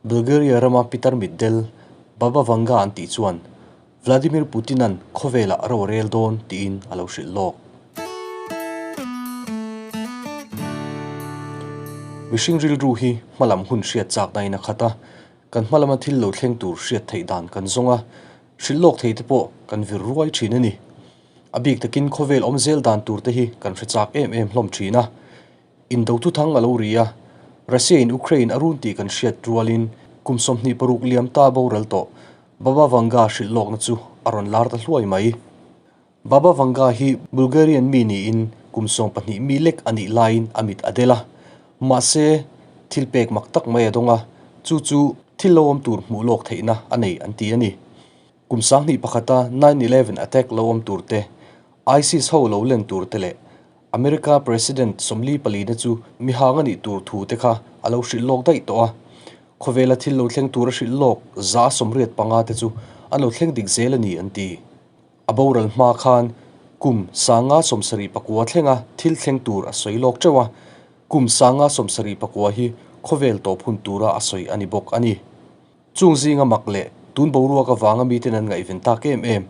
Bulgaria rama pitar mitdel Baba Vanga an tih chuan Vladimir Putin-a'n khawvelah ro a rel dawn tiin a lo hrilh lawk. Mihring rilru hi hmalam hun hriat chaknain a khat a, kan hmalama thil lo thleng tur hriat theih dan kan zawng a, hrilh lawk thei te pawh kan vir ruai thin a ni. A bik takin khawvel awm zel dan tur te hi kan hre chak em em hlawm thin a. Indo thuthang a lo ri a, Russia in Ukraine a run tih kan hriat rualin kum 26 liam ta boral tawh Baba Vanga hrilh lawkna chu a rawn lar ta hluai mai. Baba Vanga hi Bulgarian mi niin kum 12 mi lek a nih laiin a mit a del a. Mahse, thil pek mak tak mai a dawng a, chu chu thil lo awm tur hmuh lawk theihna a nei an ti a ni. Kum 2001-a 9/11 attack lo awm tur te, ISIS ho lo len tur te leh America President 44 na chu mihang a nih tur thu te kha a lo hrilh lawk daih tawh a. Khawvela thil lo thleng tur a hrilh lawk 185 te chu an lo thleng dik zel a ni an ti. A boral hma khan kum 1979 thlenga thil thleng tur a sawi lawk teuh a, kum 1979 hi khawvel tawp hun tura a sawi a ni bawk a ni. Chung zinga mak leh tun boruak avanga miten an ngaihven tak em em.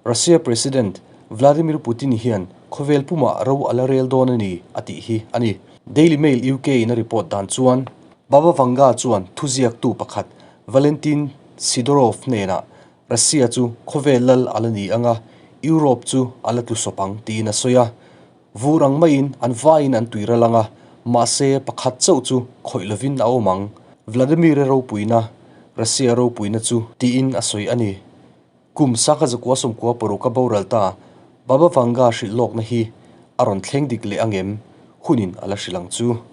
Russia President Vladimir Putin hian khawvel pumah ro a la rel dawn a ni a tih hi a ni. Daily Mail UK in a report dan chuan Baba Vanga chuan thuziaktu pakhat Valentin Sidorov hnenah Russia chu khawvel lal a la ni anga Europe chu a la tlu sawp ang tiin a sawi a. Vur ang maiin an vaiin an tui ral ang a, mahse pakhat chauh chu khawih lovin a awm ang. Vladimir-a ropuina, Russia ropuina chu tiin a sawi a ni. Kum sangha zakua sawmkua paruk a boral ta, Baba Vanga hrilh lawkna hi a rawn thleng dik leh ang em? Hunin a la hrilh ang chu.